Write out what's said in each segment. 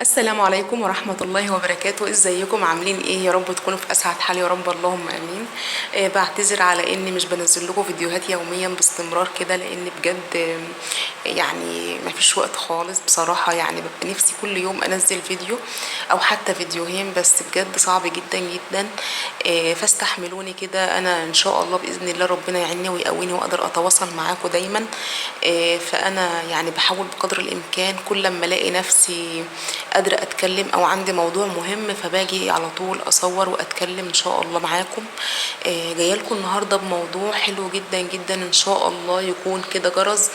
السلام عليكم ورحمة الله وبركاته. ازيكم عاملين ايه؟ يا رب تكونوا في اسعد حال يا رب، اللهم امين. بعتذر على اني مش بنزل لكم فيديوهات يوميا باستمرار كده، لان بجد يعني مفيش وقت خالص بصراحة. يعني ببقى نفسي كل يوم انزل فيديو او حتى فيديوهين، بس بجد صعب جدا جدا. فاستحملوني كده، انا ان شاء الله باذن الله ربنا يعيني ويقويني واقدر اتواصل معاكم دايما. فانا يعني بحاول بقدر الامكان كل لما الاقي نفسي قادرة اتكلم او عندي موضوع مهم فباجي على طول اصور واتكلم ان شاء الله معاكم. جاية لكم النهارده بموضوع حلو جدا جدا، ان شاء الله يكون كده جرس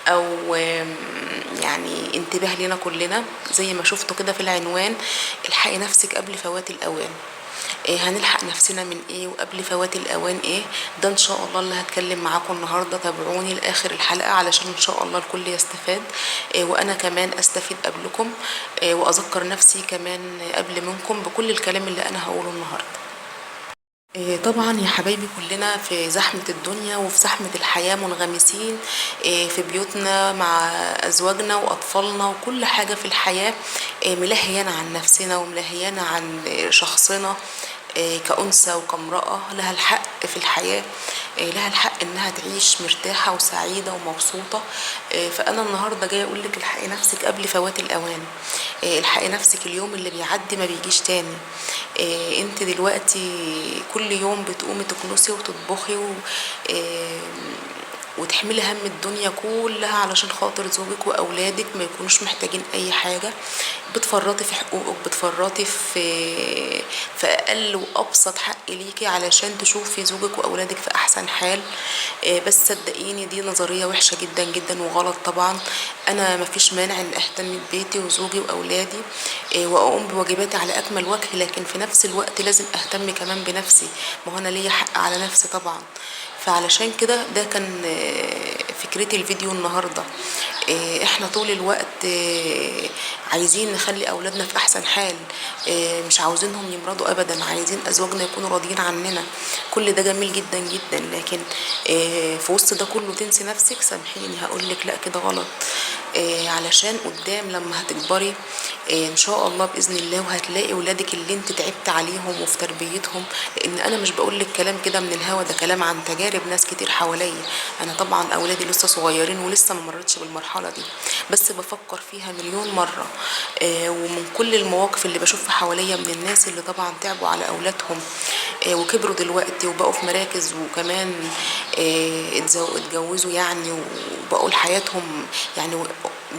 او يعني انتباه لنا كلنا. زي ما شفتوا كده في العنوان، الحقي نفسك قبل فوات الاوان. إيه هنلحق نفسنا من ايه وقبل فوات الاوان ايه؟ ده ان شاء الله اللي هتكلم معاكم النهارده. تابعوني لاخر الحلقة علشان ان شاء الله الكل يستفاد، إيه وانا كمان استفيد قبلكم، إيه واذكر نفسي كمان قبل منكم بكل الكلام اللي انا هقوله النهارده. طبعا يا حبايبي كلنا في زحمة الدنيا وفي زحمة الحياة منغمسين، في بيوتنا مع أزواجنا وأطفالنا وكل حاجة في الحياة، ملهيانا عن نفسنا وملهيانا عن شخصنا، كأنثى وكامرأة لها الحق في الحياة، لها الحق إنها تعيش مرتاحة وسعيدة ومبسوطة. فأنا النهاردة جاية أقولك الحقي نفسك قبل فوات الأوان. الحقي نفسك، اليوم اللي بيعدي ما بيجيش تاني. انت دلوقتي كل يوم بتقومي تكنسي وتطبخي وتحملي هم الدنيا كلها علشان خاطر زوجك واولادك ما يكونوش محتاجين اي حاجة. بتفرطي في حقوقك، بتفرطي في اقل وابسط حق ليكي علشان تشوفي زوجك واولادك في احسن حال. بس صدقيني دي نظرية وحشة جدا جدا وغلط. طبعا انا مفيش مانع ان اهتم ببيتي وزوجي واولادي، واقوم بواجباتي على اكمل وجه، لكن في نفس الوقت لازم اهتم كمان بنفسي، ما هو انا ليا حق على نفسي طبعا. فعلشان كده ده كان فكرتي الفيديو النهارده. احنا طول الوقت عايزين نخلي اولادنا في احسن حال، مش عاوزينهم يمرضوا ابدا، عايزين ازواجنا يكونوا راضيين عننا، كل ده جميل جدا جدا. لكن في وسط ده كله تنسي نفسك؟ سامحيني هقولك لا، كده غلط. علشان قدام لما هتكبري، ان شاء الله باذن الله وهتلاقي ولادك اللي انت تعبت عليهم وفي تربيتهم. لان انا مش بقول لك كلام كده من الهوا، ده كلام عن تجارب ناس كتير حواليا. انا طبعا اولادي لسه صغيرين ولسه ما مرتش بالمرحلة دي، بس بفكر فيها مليون مرة. ومن كل المواقف اللي بشوفها حواليا من الناس اللي طبعا تعبوا على اولادهم، وكبروا دلوقتي وبقوا في مراكز، وكمان اتجوزوا يعني وبقوا لحياتهم، يعني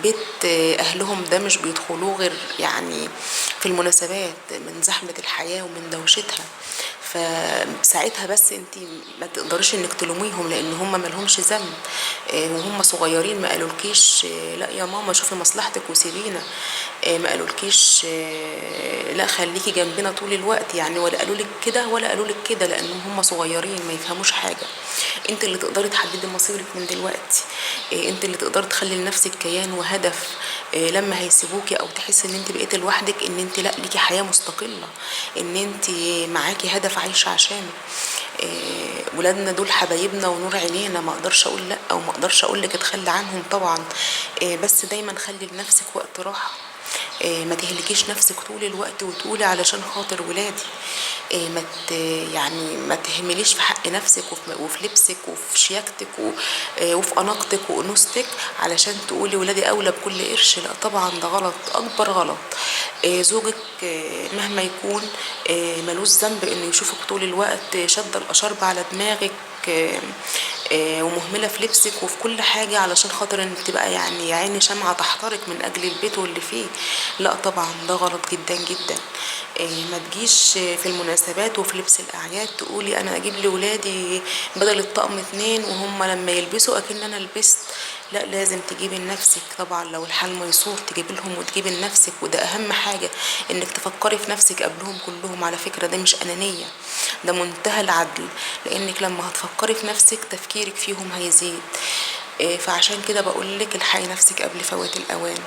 بيت اهلهم ده مش بيدخلوه غير يعني في المناسبات، من زحمة الحياة ومن دوشتها. فساعتها بس انت ما تقدريش انك تلوميهم، لان هم مالهمش ذنب، وهم صغيرين ما قالولكيش، لا يا ماما شوفي مصلحتك وسيبينا، ما قالولكيش، لا خليكي جنبنا طول الوقت يعني، ولا قالولك كده ولا قالولك كده، لان هم صغيرين ما يفهموش حاجة. انت اللي تقدري تحددي مصيرك من دلوقتي، انت اللي تقدري تخلي لنفسك كيان وهدف. لما هيسيبوكي او تحسي ان انت بقيتي لوحدك، ان انت لا ليكي حياة مستقلة، ان انت معاكي هدف عايشة عشانه. ولادنا دول حبايبنا ونور عينينا، ما اقدرش اقول لا او ما اقدرش اقول لك اتخلى عنهم طبعا، بس دايما خلي لنفسك وقت راحة. ما تهلكيش نفسك طول الوقت وتقولي علشان خاطر ولادي. ما يعني ما تهمليش في حق نفسك وفي لبسك وفي شياكتك وفي اناقتك وانوثتك علشان تقولي ولادي اولى بكل قرش. لا طبعا ده غلط، اكبر غلط. زوجك، مهما يكون، ملوش ذنب انه يشوفك طول الوقت شاده الاشارب على دماغك، ومهمله في لبسك وفي كل حاجة علشان خاطر ان تبقى يعني يا عيني شمعة تحترق من اجل البيت واللي فيه. لا طبعا ده غلط جدا جدا. ما تجيش في المناسبات وفي لبس الاعياد تقولي انا اجيب لولادي بدل الطقم 2 وهم لما يلبسوا اكن انا لبست. لا، لازم تجيبي لنفسك طبعا، لو الحال ميسور تجيبي لهم وتجيبي لنفسك. وده اهم حاجة، انك تفكري في نفسك قبلهم كلهم. على فكرة ده مش انانية، ده منتهى العدل، لانك لما هتفكري في نفسك تفكيرك فيهم هيزيد. فعشان كده بقولك الحقي نفسك قبل فوات الاوان،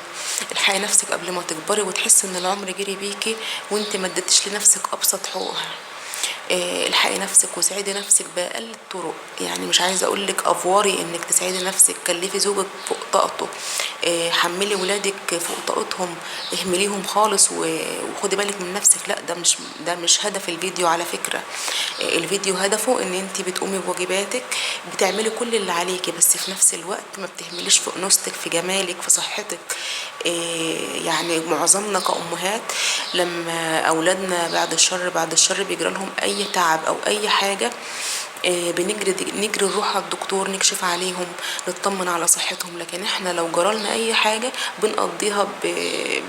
الحقي نفسك قبل ما تكبري وتحسي ان العمر جري بيكي وانت ما اديتيش لنفسك ابسط حقوقها. الحقي نفسك وسعدي نفسك باقل الطرق. يعني مش عايزه اقول لك افوري انك تسعدي نفسك، كلفي زوجك فوق طاقته، حملي ولادك فوق طاقتهم، اهمليهم خالص وخدي بالك من نفسك. لا، ده مش هدف الفيديو على فكرة. الفيديو هدفه ان انت بتقومي بواجباتك، بتعملي كل اللي عليكي، بس في نفس الوقت ما بتهمليش في انوثتك، في جمالك، في صحتك. يعني معظمنا كأمهات لما اولادنا بعد الشر بعد الشر بيجرى لهم اي تعب او اي حاجة، بنجري نروح على الدكتور نكشف عليهم، نطمن على صحتهم. لكن احنا لو جرالنا اي حاجة بنقضيها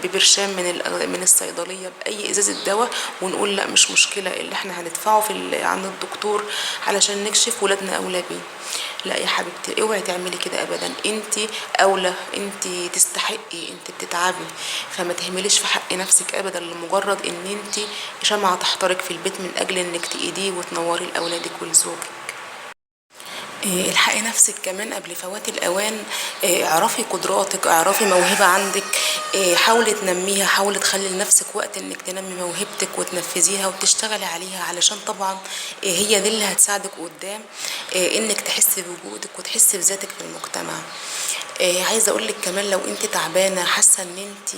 ببرشام من الصيدلية، باي ازازة دواء، ونقول لا مش مشكلة اللي احنا هندفعه عند الدكتور علشان نكشف، ولادنا اولى بيه. لا يا حبيبتي، اوعي تعملي كده ابدا. انت اولى، انت تستحقي، انت بتتعبي، فما تهمليش في حق نفسك ابدا لمجرد ان انت شمعة تحترق في البيت من اجل انك تأيديه وتنوري لاولادك ولزوجك. الحقي نفسك كمان قبل فوات الاوان. اعرفي قدراتك، اعرفي موهبة عندك، حاولي تنميها، حاولي تخلي لنفسك وقت انك تنمي موهبتك وتنفذيها وتشتغلي عليها، علشان طبعا هي دي اللي هتساعدك قدام، انك تحسي بوجودك وتحسي بذاتك في المجتمع. عايزه اقول لك كمان لو انت تعبانة، حاسه ان انت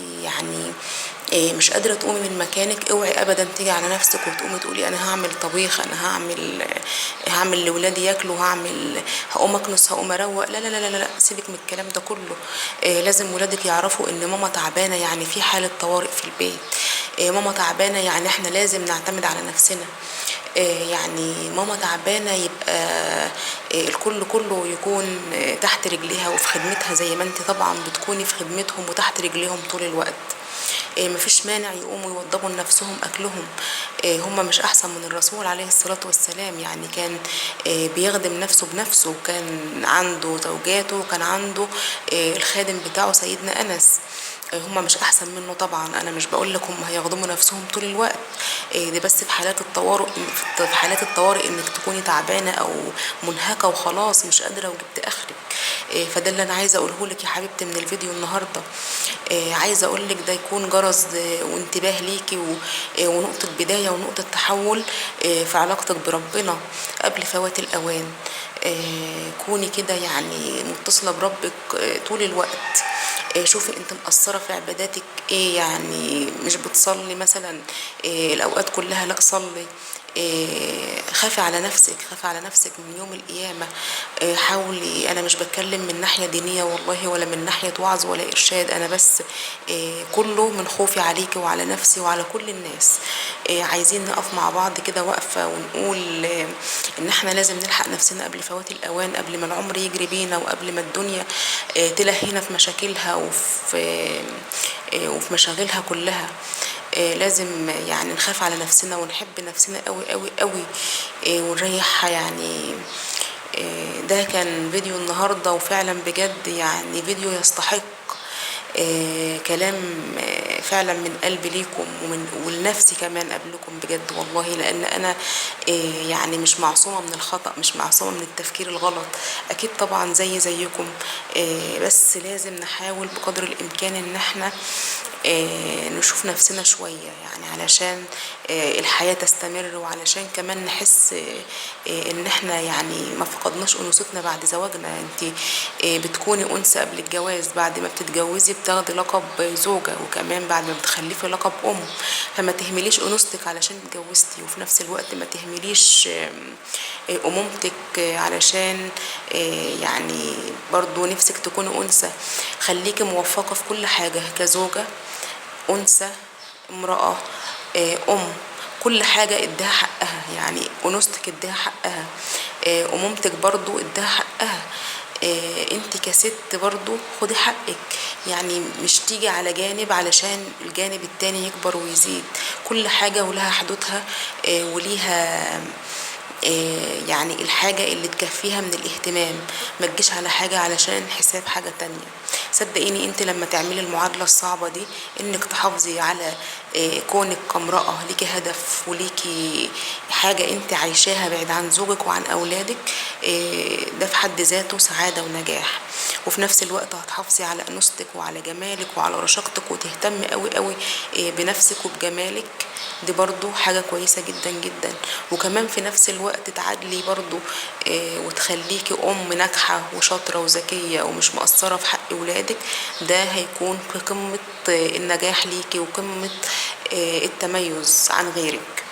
مش قادرة تقومي من مكانك، اوعي ابدا تيجي على نفسك وتقومي تقولي انا هعمل طبيخ، انا هعمل لولادي ياكلوا، هقوم اكنس، هقوم اروق. لا لا لا لا لا، سيبك من الكلام ده كله. لازم ولادك يعرفوا ان ماما تعبانة، يعني في حاله طوارئ في البيت. ماما تعبانة يعني احنا لازم نعتمد على نفسنا. يعني ماما تعبانة يبقى الكل كله يكون تحت رجليها وفي خدمتها، زي ما انت طبعا بتكوني في خدمتهم وتحت رجليهم طول الوقت. مفيش مانع يقوموا يوضبوا لنفسهم اكلهم، هم مش احسن من الرسول عليه الصلاة والسلام، يعني كان بيخدم نفسه بنفسه، وكان عنده زوجاته، وكان عنده الخادم بتاعه سيدنا انس. هم مش احسن منه طبعا، انا مش بقول لك هم هيخدموا نفسهم طول الوقت، دي بس في حالات الطوارئ، في حالات الطوارئ انك تكوني تعبانة او منهكة وخلاص مش قادرة وجبت اخرك. فده اللي انا عايزه اقوله لك يا حبيبتي من الفيديو النهارده. عايزه اقول لك ده يكون جرس وانتباه ليكي ونقطة بداية ونقطة تحول في علاقتك بربنا قبل فوات الاوان. كوني كده متصلة بربك طول الوقت. شوفي انت مقصرة في عباداتك ايه، يعني مش بتصلي مثلا، الاوقات كلها، لا صلي. خافي على نفسك، خافي على نفسك من يوم القيامة. حاولي، انا مش بتكلم من ناحية دينية والله، ولا من ناحية وعظ ولا ارشاد، انا بس كله من خوفي عليكي وعلى نفسي وعلى كل الناس. عايزين نقف مع بعض كده وقفة ونقول ان احنا لازم نلحق نفسنا قبل فوات الاوان، قبل ما العمر يجري بينا، وقبل ما الدنيا تلهينا في مشاكلها وفي مشاغلها كلها. لازم نخاف على نفسنا ونحب نفسنا قوي قوي قوي، ونريحها. ده كان فيديو النهاردة، وفعلا بجد فيديو يستحق كلام فعلا من قلبي ليكم ولنفسي كمان قبلكم بجد والله، لان انا مش معصومة من الخطأ، مش معصومة من التفكير الغلط، اكيد طبعا زي زيكم، بس لازم نحاول بقدر الامكان ان احنا نشوف نفسنا شوية، علشان الحياة تستمر، وعلشان كمان نحس ان احنا ما فقدناش انوثتنا بعد زواجنا. انت بتكوني انثى قبل الجواز، بعد ما بتتجوزي بتاخدي لقب زوجة، وكمان بعد ما بتخلفي لقب ام، فما تهمليش انوثتك علشان اتجوزتي، وفي نفس الوقت ما تهمليش امومتك علشان برضو نفسك تكوني انثى. خليكي موفقة في كل حاجة، كزوجة، انثى، امرأة، ام، كل حاجة اديها حقها، انوثتك اديها حقها، امومتك برضو اديها حقها، انت كست برضو خدي حقك، مش تيجي على جانب علشان الجانب التاني يكبر ويزيد. كل حاجة ولها حدودها، وليها الحاجة اللي تكفيها من الاهتمام، ما تجيش على حاجة علشان حساب حاجة تانية. صدقيني انت لما تعملي المعادلة الصعبة دي، انك تحافظي على كونك كامرأة ليكي هدف وليكي حاجة انت عايشاها بعيد عن زوجك وعن اولادك، ده في حد ذاته سعادة ونجاح. وفي نفس الوقت هتحافظي على انوثتك وعلى جمالك وعلى رشاقتك، وتهتمي قوي قوي، بنفسك وبجمالك. دي برضو حاجة كويسة جدا جدا. وكمان في نفس الوقت تعادلي برضو وتخليكي أم ناجحة وشاطرة وذكية ومش مقصرة في حق ولادك، ده هيكون في قمة النجاح ليكي وقمة التميز عن غيرك.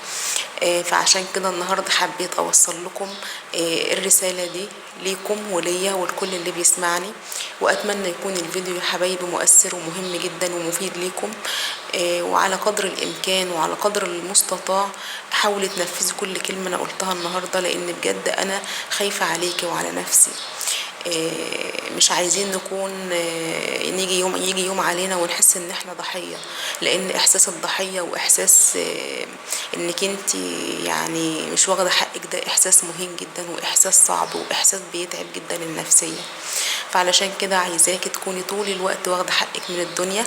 فعشان كده النهاردة حبيت أوصل لكم الرسالة دي ليكم وليا ولكل اللي بيسمعني، وأتمنى يكون الفيديو يا حبايبي مؤثر ومهم جدا ومفيد ليكم. وعلى قدر الإمكان وعلى قدر المستطاع حاولي تنفذي كل كلمة أنا قلتها النهاردة، لأن بجد أنا خايفة عليكي وعلى نفسي. مش عايزين نكون يجي يوم علينا ونحس ان احنا ضحية، لان احساس الضحية واحساس انك انت يعني مش واخدة حقك ده احساس مهم جدا واحساس صعب واحساس بيتعب جدا النفسية. فعلشان كده عايزاكي تكوني طول الوقت واخدة حقك من الدنيا،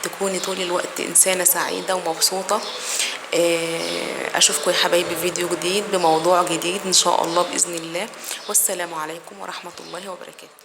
تكوني طول الوقت انسانة سعيدة ومبسوطة. اشوفكم يا حبايبي في فيديو جديد بموضوع جديد ان شاء الله باذن الله، والسلام عليكم ورحمة الله وبركاته.